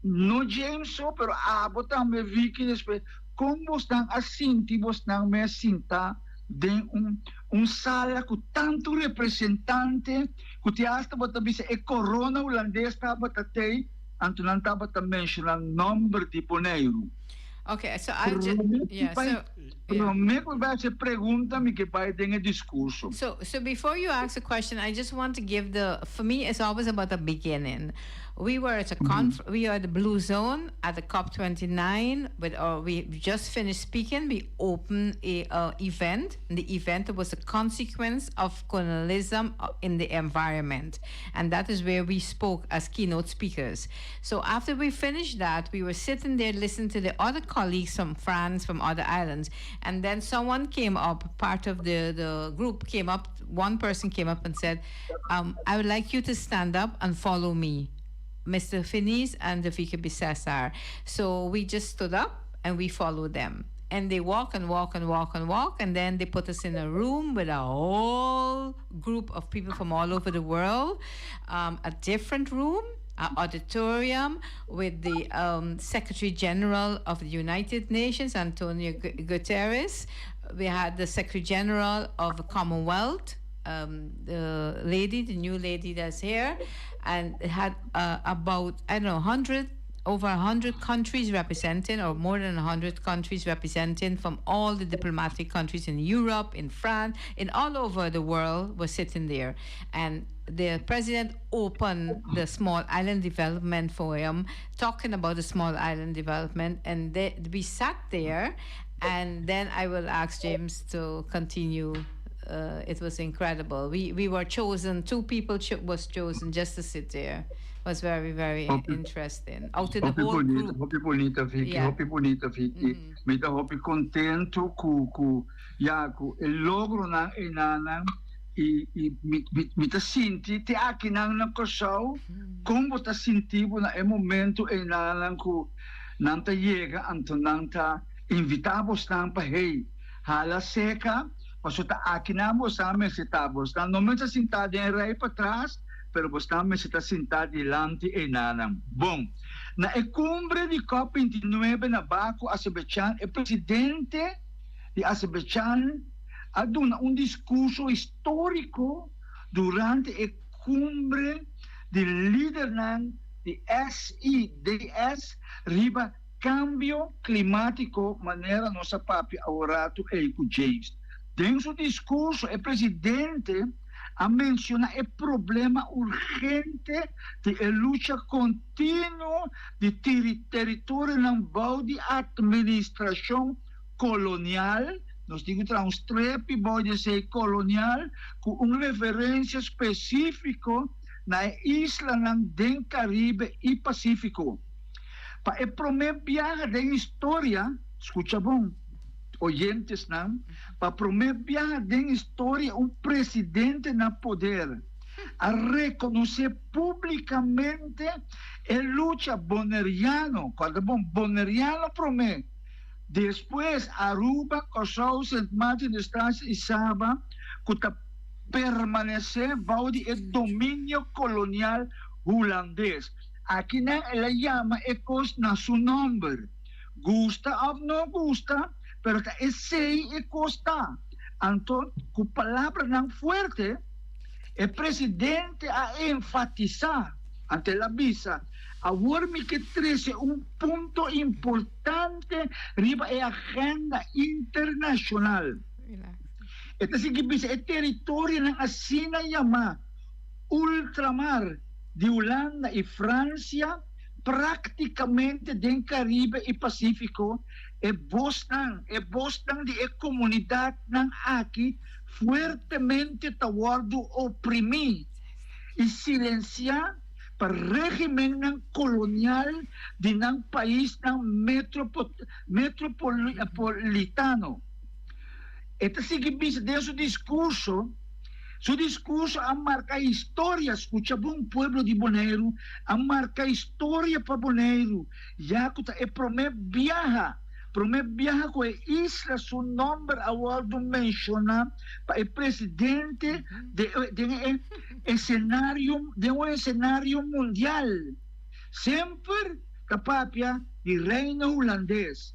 no James so, pero abo tambe Vicky despues, kon bosnan a sinti bosnan mes sintá den un un sala ku tantu representante ku te asta bo ta bisa e korona hulandes tabata tei, anto nan tabata menshoná nòmber di Boneiru. Okay, so I just, yeah, so, yeah. Promé ku mi bai hasi e pregunta mi ke bai den e diskurso. So, so before you ask the question, I just want to give the, for me it's always about the beginning. We were at a conf, we are the Blue Zone at the COP29 with our, we just finished speaking, we opened a uh, event. The event was a consequence of colonialism uh, in the environment. And that is where we spoke as keynote speakers. So after we finished that, we were sitting there listening to the other colleagues from France, from other islands. And then someone came up, part of the, the group came up, one person came up and said, um, I would like you to stand up and follow me. Mr. Finis and Davika Bisesar. So we just stood up and we followed them. And they walk and walk and walk and walk. And then they put us in a room with a whole group of people from all over the world, um, a different room auditorium with the um, Secretary General of the United Nations, Antonio Guterres. We had the Secretary General of the Commonwealth, um, the lady, the new lady that's here, and it had uh, about, I don't know, 100 over 100 countries representing, or more than 100 countries representing from all the diplomatic countries in Europe, in France, in all over the world were sitting there. And the president opened the Small Island Development Forum, talking about the Small Island Development, and they, we sat there. And then I will ask James to continue. Uh, it was incredible. We we were chosen. Two people cho was chosen just to sit there. It was very very hopi, interesting. Out of the hopi whole bonita, group. Hopi bonita, Vicky. Yeah. Hopi bonita, Vicky. Mm. Mi ta hopi kontentu ku ku ya ku e logronan einan I i mi mi mi ta sinti te akinan na Kòrsou kon bo ta sinti bo na e momento einanan ku nan ta yega anto nan ta invitá bosnan pa hey hala seka pasobra ta akinan bosnan mester ta bosnan no mester sintá den rei patras pero bosnan mester ta sintá dilanti einanan. Bon na e kumbre di cop 29 na Baku Azerbaijan e presidente di Azerbaijan a duna un diskurso históriko durante e kumbre di lidernan di SIDS riba kambio klimátiko manera nos a papia aworatu ei ku James. Den su diskurso e presidente a menshoná e problema urgente di e lucha kontinuo di teritorionan bou di atministrashon kolonial, nos tin ku traha un strepi bou di esei kolonial ku un referensia spesífiko na e islanan den Karibe i Pasífiko. Pa e promé biaha den historia, skucha bon, oyentesnan, pa promé biaha den historia un presidente na poder a rekonosé públikamente e lucha boneriano, kòrda bon, boneriano promé, Despues Aruba, Kòrsou, Sint Maarten, Eustatius i Saba ku ta permanesé bou di e dominio kolonial hulandes. Akinan el a yama e kos na su nòmber. Gusta òf no gusta, pero ta esei e kos ta. Anto, ku palabranan fuerte, e presidente a enfatisá, anto el a bisa, Awor mi ke trese un punto importante riba e agenda internashonal. E ta sigui bisa e teritorionan asina yamá ultramar di Hulanda i Fransia práktikamente den Karibe i Pasífiko, e bosnan, e bosnan di e komunidatnan aki fuertemente ta wòrdu oprimí i silensiá pa régimennan kolonial di nan paisnan metropolitano. E ta sigui bisa den su diskurso, Su diskurso a marka historia, skucha bon pueblo di Boneiru, a marka historia pa Boneiru, ya ku ta e promé biaha, promé biaha ku e isla su nòmber a wòrdu menshoná pa e presidente den e esenario, den un esenario mundial. Semper ta papia di Reino Hulandes.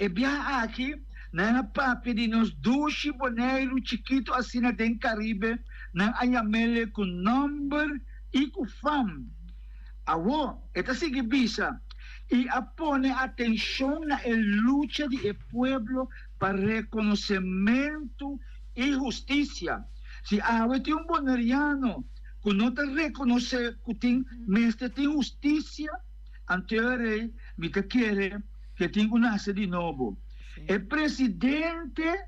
E biaha aki nan a papia di nos dushi Boneiru chikitu asina den Karibe, nan a yam'ele ku nòmber i ku fam. Awor, e ta sigui bisa, i a pone atenshon na e lucha di e pueblo pa rekonosementu i hustisia. Si awe tin un boneriano ku no ta rekonosé ku tin mester tin hustisia, anto e rei mi ta kere ke tin ku nase di nobo. E presidente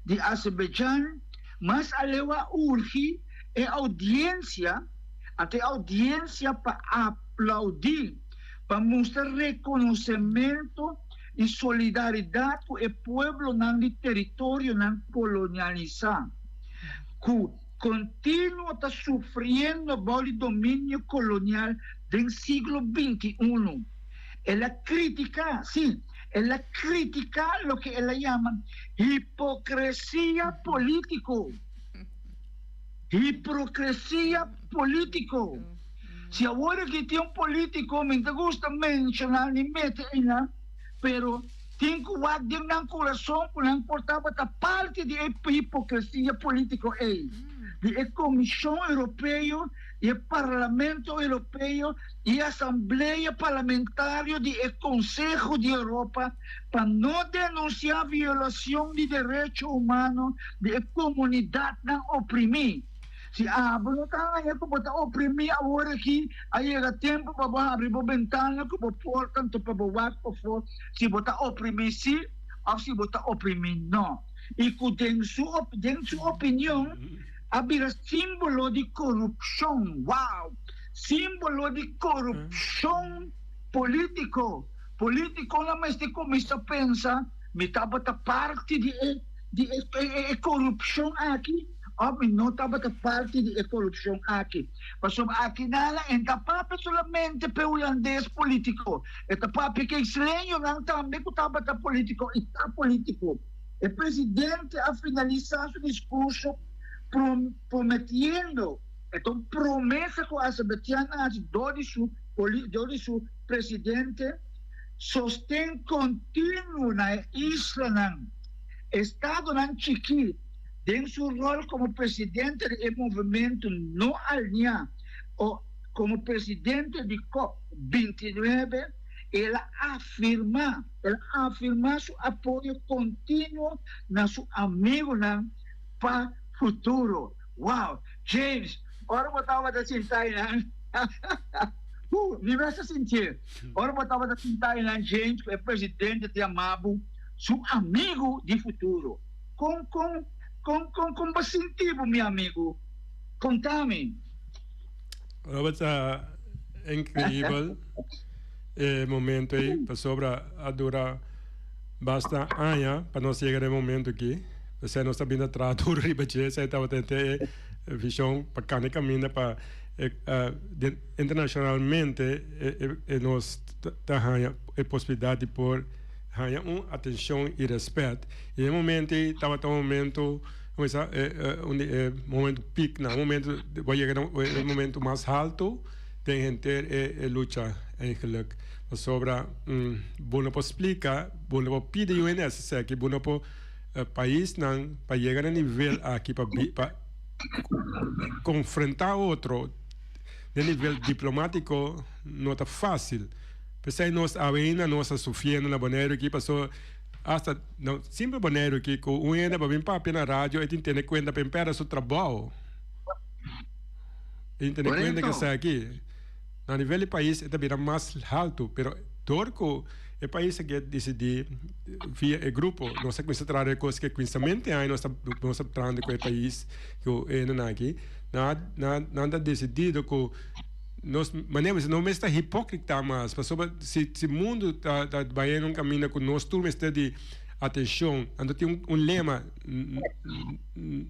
di Azerbaijan mas aleu a urgi e oudiensia, anto e oudiensia pa aplaudí, pa mustra rekonosementu i solidaridat ku e pueblonan di teritorionan kolonialisá, ku kontinuo ta sufriendo bou di dominio kolonial den siglo 21. El a kritiká, sí, el a kritiká loke el a yama hipokresia polítiko. Hiprokresia polítiko. Si awor aki tin un polítiko, mi no ta gusta menshoná ni mete einan, pero tin ku wak den nan kurason ku nan por tabata parti di e hipokresia polítiko ei, di e Komishon Europeo i e Parlamento Europeo i Asamblea Parlamentario di e Conseho di Europa pa no denuncia violacion di derecho humano di e comunidadnan oprimi. Si abo no ta haña cu bo ta oprimi awor aki, a yega tempo pa bo habri bo bentana cu bo porta anto pa bo wak pafó si bo ta oprimi si of si bo ta oprimi no. I cu den su den su opinion a bira simbolo di corupcion. Wow! Simbolo di korupshon polítiko. Polítikonan mester kuminsá pensa, Mi tabata parti di e di e korupshon aki òf mi no tabata parti di e korupshon aki? Pasobra akinala e ta papia solamente p'e hulandes polítiko, e ta papia ku e isleñonan tambe ku tabata polítiko i ta polítiko. E presidente a finalisá su diskurso prometiendo. E ta un promesa ku Azerbaijan a hasi dor di su dor di su presidente, sosten kontinuo na e islanan. Estadonan chikí den su ròl komo presidente di e movementu no aliá o komo presidente di cop 29, el a afirmá el a afirmá su apoyo kontinuo na su amigunan pa futuro. Wow! James, ora bo tabata sinta einan, uh, mi mes ta sintié. Ora bo tabata sinta einan, James, ku e presidente ta yama bo su amigu di futuro. Kon, kon, kon, kon, kon bo sinti bo, mi amigu? Konta mi. Robert, ta increibel e momento ei, pasobra a dura basta aña pa nos yega na e momento aki. P'esei nos ta bini traha duro riba dje, esei tabata henter e vision pa kanda e kaminda pa internacionalmente nos ta haña e posibilidad di por haña un atencion y respet. Y e momento ei tabata un momento, como bisa, un di e momento piek nan, un momento bo a yega na e momento mas halto den henter e lucha eigenlijk. Pasobra bo no por splica, bo no por pidi UNSC aki, bo no por paisnan pa yega na nivel aki pa pa konfrontá otro den nivel diplomátiko no ta fásil. P'esei nos awe ainda nos ta sufriendo na Boneiru aki pasobra. Hasta no simpel Boneiru aki ku un hende pa bin papia na radio e tin tene kuenta pa e perde su trabou. E tin tene kuenta ku esaki. Na nivel di pais e ta bira mas haltu, pero dor ku e pais aki a disidí via e grupo nos a kuminsá traha den e kos ke kuminsamentu aña nos ta nos ta trahando ku e pais ku e hendenan aki nan nan nan ta desidido ku nos manera nos no mester ta hipókrita mas pasobra si si mundu ta ta bai en un kaminda ku nos tur mester di atenshon anto tin un lema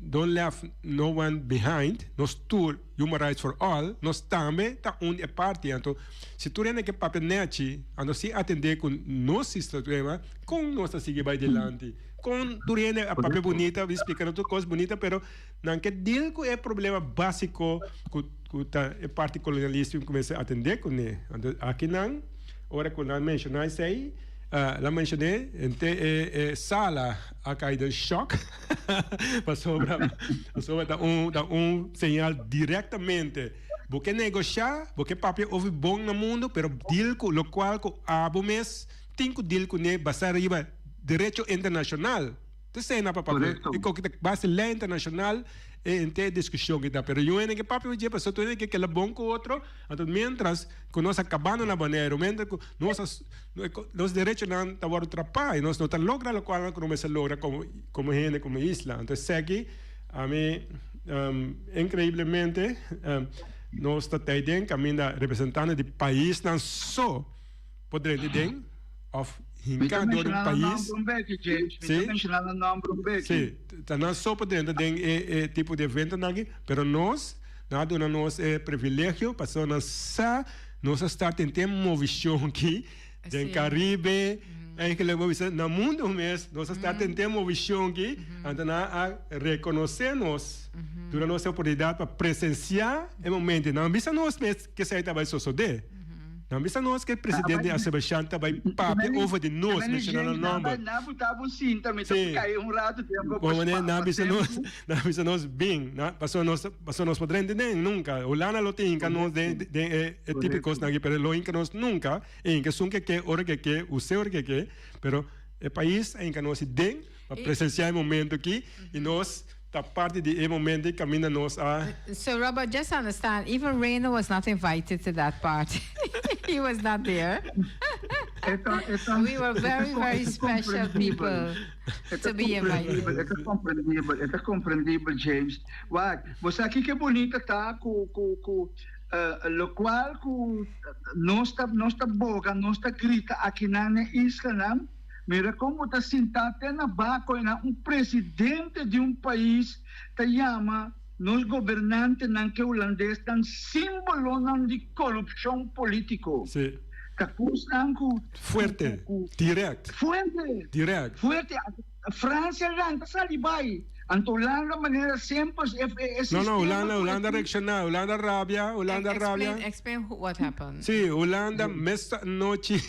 don't left no one behind nos tur. Human Rights for All, nos tambe ta un di e parti. Anto, si tur hende ke papia nechi, anto sin atendé ku nos sistema, kon nos ta sigui bai dilanti? Kon tur hende a papia bunita, bin splika nos tur kos bunita, pero nan ke deal ku e problema básiko ku ku ta e parti kolonialista bin kuminsá atendé kuné. Anto, akinan, ora ku nan menshoná esei, nan menshoné henter e sala a kai den shòk. Pasobra, pasobra ta un, ta un señal directamente. Bo ke negocia, bo ke papia over bon na mundo, pero deal cu locual cu abo mes tin cu deal cune basa riba derecho internacional. Ta esey na pa papia. Correcto. E koki ta base ley internacional e henter e discusion ki ta. Pero yu hende ke papia dje, pasobra tur hende ke keda bon cu otro, anto mientras cu nos a cabando na Boneiru, mientras cu nos a Nos derechonan ta wòrdu trapá i nos no ta logra lokual ku nos mester logra komo komo hende, komo isla. Anto esaki ami inkreiblemente nos ta tei den kaminda representante di paisnan so por drenta den òf hinká dor di un pais. Si, si, ta nan so por drenta den e tipo di eventonan aki, pero nos nan a duna nos e privilegio pasobra nan sa. Nos a start den te movishon aki den Caribe, eigenlijk bo bisa na mundo mes, nos a start den te movishon aki, anto nan a reconoce nos, duna nos e oportunidad pa presencia e momento. Nan bisa nos mes ke esei ta bai sosode. Nan bisa nos ke presidente di Azerbaijan ta bai papia over di nos, menciona nan nomber. Si, bo manera nan bisa nos, nan bisa nos bin, pasobra nos. Pasobra nos por drenta den nunca. Hulanda lo tin hinca nos den den e e tipo di cosnan aki, pero lo hinca nos nunca. E hinca esun ke ke, ora ke ke, us'e ora ke ke, pero e pais a hinca nos den pa presencia e momento aki y nos ta parti di e momento y caminda nos a. So Robert, just understand, even Reno was not invited to that party. He was not there. We were very, very special people to be invited. E ta comprendibel, e ta comprendibel, James. Wak, bo sa kiko e bunita ta ku ku ku lokual ku nos ta nos ta boga, nos ta grita akinan na e islanan? Mira kon bo ta sintá te na bako einan un presidente di un pais ta yama nos gobernantenan ke hulandesnan símbolonan di korupshon polítiko. Sí. Ta kosnan ku Fuerte, ku dirèkt. Fuerte. Dirèkt. Fuerte. Francia lanta sali bai. Anto Hulanda manera semper e e No, no, sistema Hulanda, ku e Hulanda tin. reacciona, Hulanda rabia, Hulanda rabia. Explain, explain who, what happened. Sí, Hulanda mesta nochi.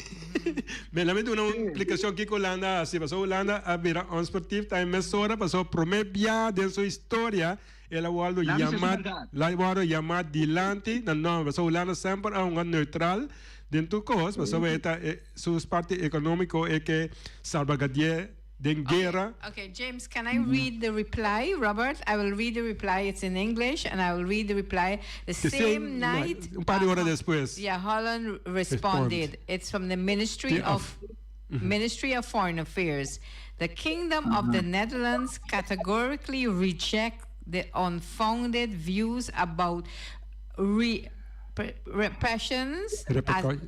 Me la mi duna un explicacion kiko Hulanda a haci. Pasobra Hulanda a bira onsportief tambe mesora, pasobra prome bia den su historia el a wordo Nan bisa su yama, berdad. la wordo yama dilanti na nomber. Pasobra Hulanda semper a hunga neutral den tur cos, pasobra e ta e su parti economico e ke salvaguardi'e den guera. Okay, James, can I read the reply? Robert, I will read the reply. It's in English, and I will read the reply. The The same same night, night, un par di ora despues. Yeah, Holland responded. It's from the Ministry The of of Ministry of Foreign Affairs. The Kingdom of the Netherlands categorically reject the unfounded views about re repressions as,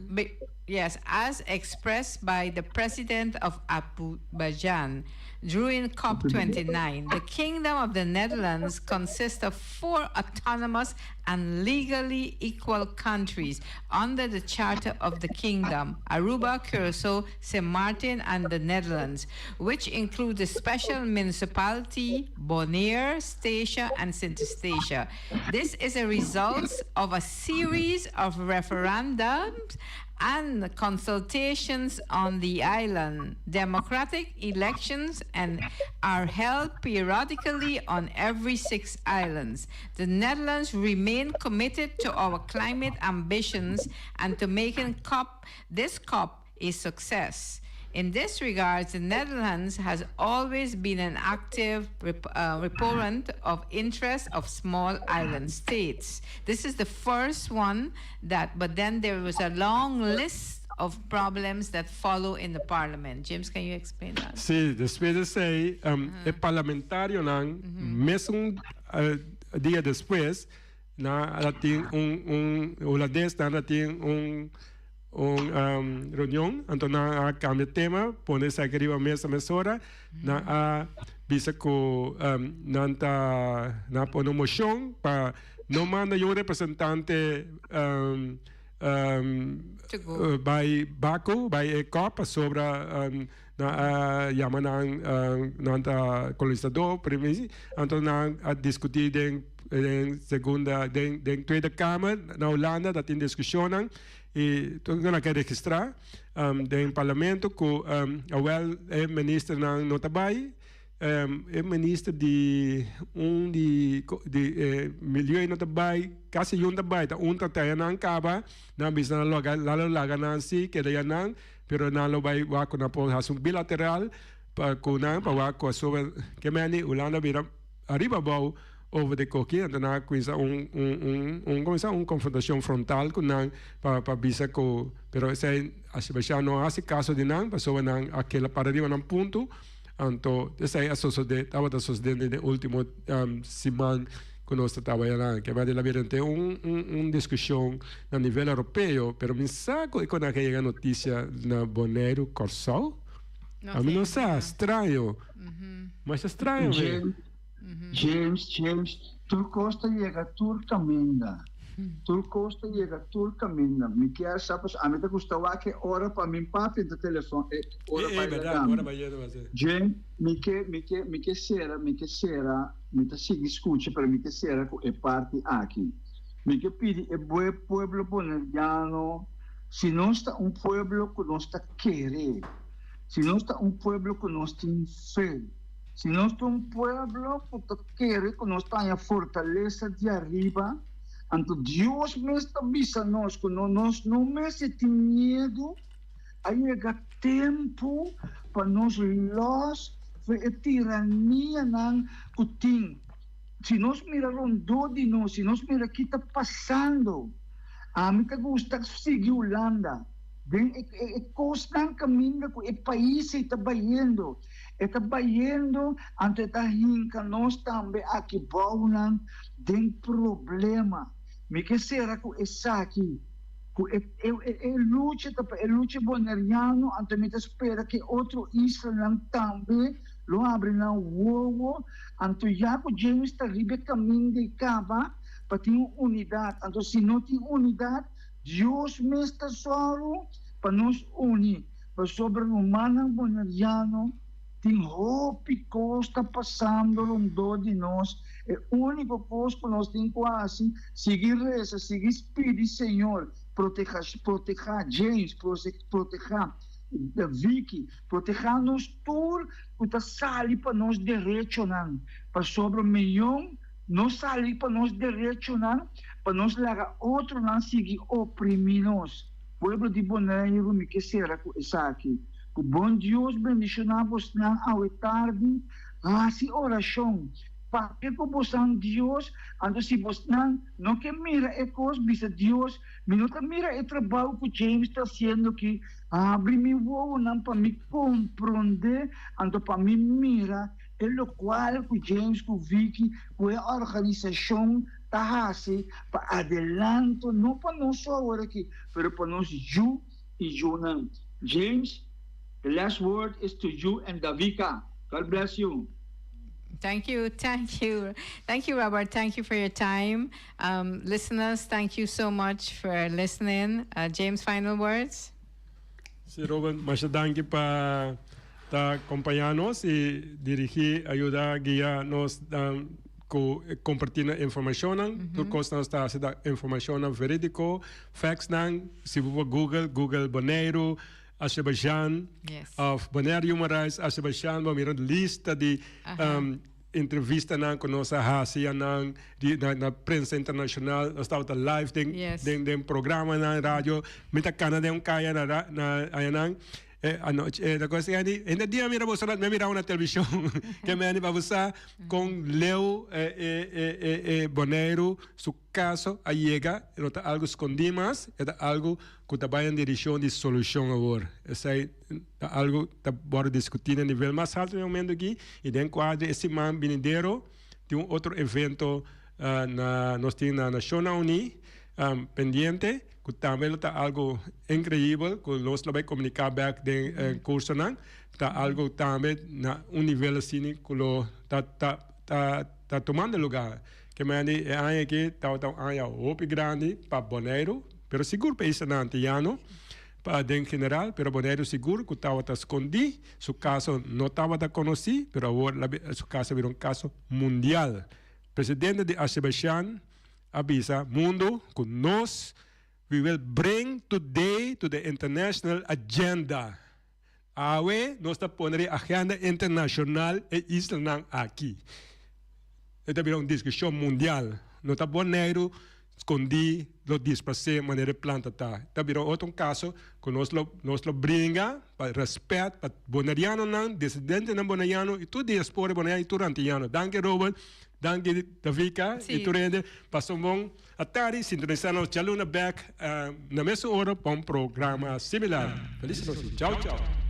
yes, as expressed by the president of Azerbaijan during COP29. The Kingdom of the Netherlands consists of four autonomous and legally equal countries under the Charter of the Kingdom Aruba, Curacao, St. Martin, and the Netherlands, which include the special municipality Bonaire, Statia, and Sint Eustatius. This is a result of a series of referendums and consultations on the island. Democratic elections and are held periodically on every six islands. The Netherlands remain committed to our climate ambitions and to making COP this COP a success. In this regard, the Netherlands has always been an active rep uh, reportant of interest of small island states. This is the first one that, but then there was a long list of problems that follow in the parliament. James, can you explain that? Sí, despues di esei, um, e parlamentarionan, mesun uh, dia despues, nan a tin un, un hulandes, nan a tin un, un um, reunion, anto nan a cambia tema, pone esaki riba mesa mesora, nan a bisa cu um, nan ta, nan a pone un mocion pa no manda un representante um, um, uh, bai Baku, bai e COP, pasobra um, nan a yama nan, um, nan ta kolonisador, primi, anto nan a diskutí den, den segunda, den, den Tweede Kamer na Hulanda, ta tin diskushonnan, i tur nan a ke registrá um, den parlamento ku um, awel e ministernan no ta bai, E minister di un di di e milieu no ta bai, kasi yun ta bai, ta un ta taya nan kaba, nan bisa nan loga nan lo laga nan si keda ya nan, pero nan lo bai wak ku nan por hasi un bilateral pa ku nan pa wak ku asoba ke meni Hulanda bira ariba abou over de koki, anto nan a kuminsa un un un un kuminsa un konfrontashon frontal ku nan pa pa bisa ku pero esei Azerbaijan no a hasi kaso di nan pasobra nan a keda para riba nan punto. Anto, esei a sosodé, tabata sosodé den e último siman ku nos ta tabata nan. Ke madi labirente un un un diskushon na nivel europeo, pero mi sa ku e konai a yega notisia na Boneiru, Kòrsou. Ami no sa, straño. Masha straño be. James, James, tur kos ta yega tur kaminda. Tur kos ta yega tur kaminda. Mi kier sa pasobra ami ta gusta wak e ora pa mi papia ta telefon e ora E, pa e, e berdad, laga ora mi. pa yega ta ser. James, mi ke, mi ke, mi ke sera, mi ke sera, mi ta sigui skucha pero mi ke sera ku e parti aki. Mi ke pidi e bue pueblo boneriano si nos ta un pueblo ku nos ta kere, si nos ta un pueblo ku nos tin fe, Si nos ta un pueblo ku ta kere ku nos ta haña fortalesa di ariba, anto Dios mes ta bisa nos ku no nos no mester tin miedu. A yega tempu pa nos lòs for e tiranianan ku tin. Si nos mira rondó di nos, si nos mira ki ta pasando, ami ta gusta sigui Hulanda den e kosnan kaminda ku e pais ei ta bayendo. E ta bayendo, anto e ta hinka nos tambe aki bounan den problema. Mi ke sera ku esaki, ku e e lucha ta pa e lucha boneriano, anto mi ta spera ku e otro islanan tambe lo habri nan wowo, anto ya ku James ta riba e kaminda i kaba pa tin un unidat, anto si no tin unidat, Dios mes ta sòru pa nos uni. Pasobra rumannan boneriano, tin hopi kos ta pasando rondó di nos. E úniko kos ku nos tin ku hasi, sigui resa, sigui pidi Señor proteha, proteha James, proteha Vicky, proteha nos tur ku ta sali pa nos derechonan. Pasobra miyon no sali pa nos derechonan pa nos laga otronan sigui oprimí nos. Pueblo di Boneiru mi ke sera ku esaki. Ku bon Dios bendishoná bosnan awe tardi. Hasi orashon. Papia ku bosan Dios, anto si bosnan no ke mira e kos, bisa Dios, Mi no ta mira e trabou ku James ta hasiendo aki, habri mi wowonan pa mi komprondé, anto pa mi mira e lokual ku James ku Vicky ku e organisashon ta hasi pa adelanto no pa nos so awor aki, pero pa nos yu i yunan. James, the last word is to you and Davika. God bless you. Thank you, thank you, thank you, Robert. Thank you for your time. Um, listeners, thank you so much for listening. Uh, James, final words? Sí, Robert, masha danki pa ta acompañá nos y dirigí, ayuda, guia nos um, ku compartí na informacionnan. Tur kos nos ta hasi ta informacionnan verídico, factsnan. Si bo por Google, Google Boneiru, Azerbaijan, Yes. of Bonaire Human Rights Azerbaijan, bo mira un lista di um, Entrevistanan ku nos a hasi anan di na na prensa internashonal, nos tabata live den Yes. den den programanan radio. Mi ta kana den un kaya na ra na ayanan. E anochi e ta cosa di hende dia mira boso na mi mira na televishon ke meni pa bo sa kon leu e e e e e Boneiru su kaso a yega no ta algo skondí mas e ta algo ku ta bai en direkshon di solushon awor esei ta algo ta wòrdu diskutí na nivel mas haltu den e momento aki i den kuadro e siman binidero tin un otro evento na nos tin na Nashonnan Uní pendiente ku tambe lo ta algo inkreibel ku nos lo bai komuniká bèk den kursonan ta algo tambe na un nivel asina ku lo ta ta ta ta tumando lugá. Ke mende e aña aki tabata un aña hopi grandi pa Boneiru pero sigur pa islanan antiano pa den general pero Boneiru sigur ku tabata skondí su kaso no tabata konosí pero awor su kaso a bira un kaso mundial. Presidente di Azerbaijan a bisa mundo ku nos we will bring today to the international agenda. Awe nos ta pone riba agenda internacional e islanan aki. E ta bira un diskushon mundial. No ta Boneiru skondí lo disparsé manera e planta ta. Ta bira otro un kaso ku nos lo nos lo bringa pa rèspèt pa bonerianonan, desidentenan boneriano i tur diaspora boneriano i tur antiano. Danki Robert. Danki Davika i tur hende. Pasa un bon atardi. Sintonisá nos djaluna bèk na mesun ora pa un programa similar. Felis nochi. Chau chau.